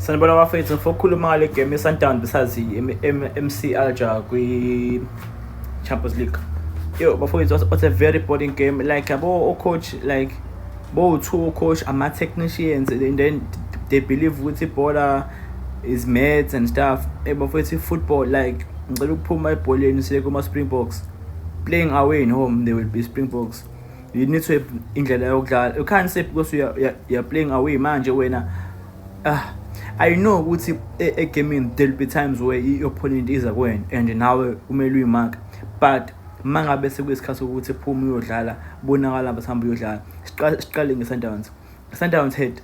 Sanibona bafethu, ngifokhuluma ngale game ye-Sundown besides MC Alger kwi-Champions League. Yo bafowethu, what's a very boring game. Like coach, like two coach ama-technicians, and then they believe ukuthi ibhola is maths and stuff. Bafowethu, football, like ngicela ukuphuma ebholeni siye kuma-Springboks. Playing away in home, they will be Springboks. You need to have indlela yokudlala. You can't say because you're playing away manje wena. I know ukuthi egaming there'll be times where your opponent is away and nawe kumele uyimark, but mangabe sekuyisikhathi ukuthi phuma uyodlala bonakala basihamba uyodlala. Siqale nge-Sundowns. Sundowns had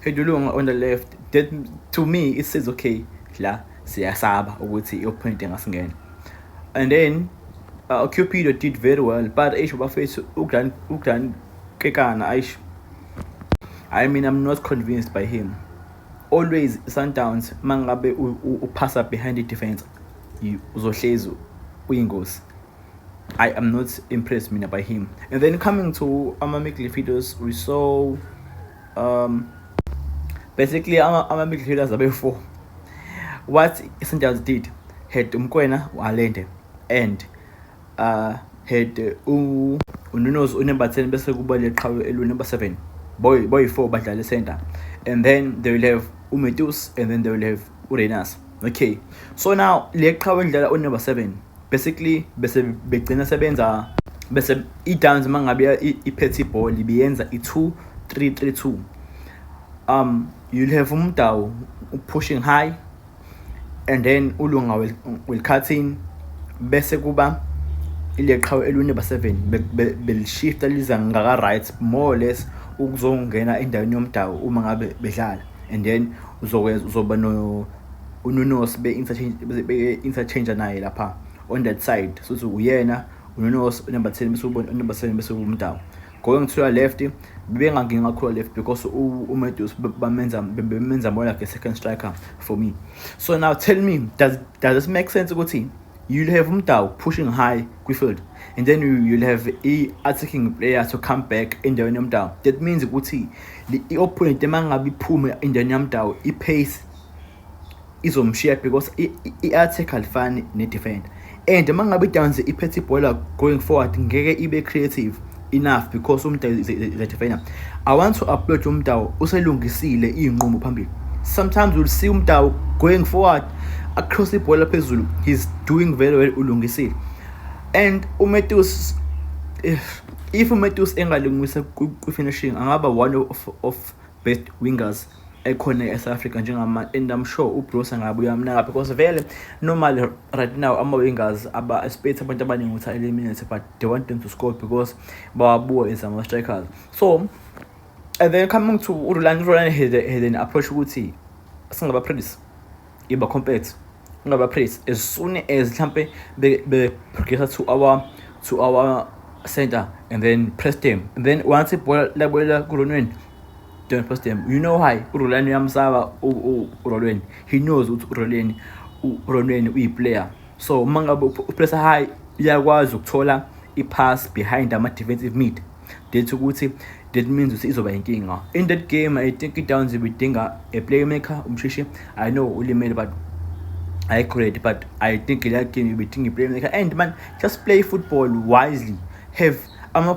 Hedulunga on the left. That to me it says okay, la siyasaba ukuthi i-opponent engasingena. And then Cupido did very well, but bafethu uGran Kekana, I mean, I'm not convinced by him. Always Sundowns mangabe upassa behind the defense, uzohlezi uyingozi. I am not impressed mina by him. And then coming to midfielders, we saw basically midfielders are before. What Sundowns did had Mkwena Walende and had Ununos number 10 bese kuba leqhawe number 7. Boy 4 badlala center, and then they will have Umetus, and then they will have Urenas. Okay, so now leqhawe edlala number 7 basically bese begcina sebenza bese i-downs mangabe iphethe iball ibiyenza i-2-3-3-2. You'll have Umdao pushing high, and then Ulunga will cut in bese kuba ileqhawe number 7 bel shift aliza ngaka right more or less ukuzongena endaweni yomdawo uma ngabe bedlala, and then uzoba no uNunos be-interchange naye lapha on that side. So uyena uNunos number 10 bese ubona number 7 bese umdawo. Going to your left bebenganginga kakhulu left because uMetus bamenza more like a second striker for me. So now tell me, does this make sense ukuthi you'll have Umdao pushing high field, and then you'll have a attacking player to come back in the Umdao? That means ukuthi the opponent mangabe iphuma in the Umdao i-pace izomshiya because i-attack alifani ne-defend, and mangabe downs iphethe ibhola going forward ngeke ibe creative enough because Umdao is a defender. I want to applaud Umdao uselungisile iy'nqumo phambili. Sometimes you'll see Umdao going forward across the ball phezulu, he's doing very well ulungisile. And Umetus, if Umetus engalungisa ku-finishing angaba one of best wingers ekhona eSouth Africa njengama, and I'm sure uBruce angabuya mnaka because vele normally right now ama-wingers aba-expect abantu abaningi ukuthi eliminate, but they want them to score because bawabuwa as ama-strikers. So and then coming to Urulani had an approach ukuthi singaba-press iba compact ngaba press as soon as mhlambe be progress to our center, and then press them, and then once ibhola labola kuRolweni, don't press them. You know why? uRolweni yamsaba uRolweni, he knows ukuthi uRolweni uyi-player. So mangabe upress high uyakwazi ukuthola i-pass behind ama-defensive mid. That means ukuthi izoba inkinga in that game. I think it-Downs ibidinga a playmaker umshishi. I know ulimele, but I agree, but I think that game you be thinking playmaker, and man, just play football wisely. Have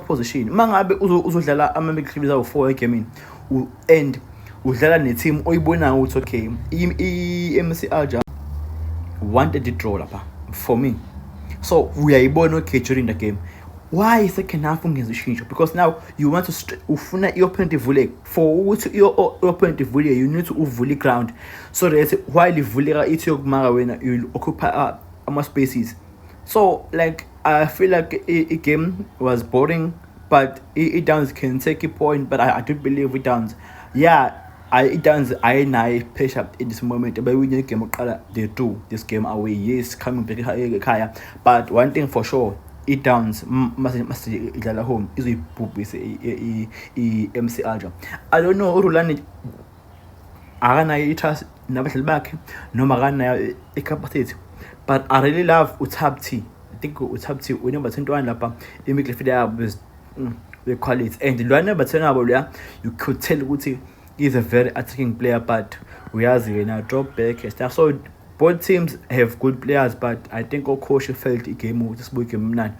position. Mangabe uzodlala midfielders awu-4 egamini and udlala ne-team oyibona ukuthi okay i-MC Alger wanted the draw lapha for me. So uyayibona okay during the game. Why second half ungenza ushintsho? Because now you want to ufuna i-opponent ivule. For ukuthi i-opponent ivule, you need to uvule ground so that while ivuleka ithi yokumaka wena you'll occupy ama-spaces. So like I feel like a game was boring, but it-Downs can take a point, but I do believe it-Downs, it-Downs I pressure in this moment. But we need game they do this game away, yes, coming back ekhaya, but one thing for sure, it-Downs must idlala home izoyibhubhise i-MC Alger. I don't know uRulani akanayo i-trust nabadlali bakhe noma akanayo i-capacity, but I really love uThapti. I think uThapti number 21 lapha imidfielder yabo with quality, and lo number 10 yabo leya you could tell ukuthi he's a very attacking player, but we has now drop back and stuff. So both teams have good players, but I think our coach felt the game with this game none.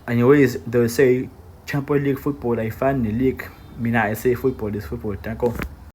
And always they will say Champions League football I find the league. Mina I say football is football. Thank you.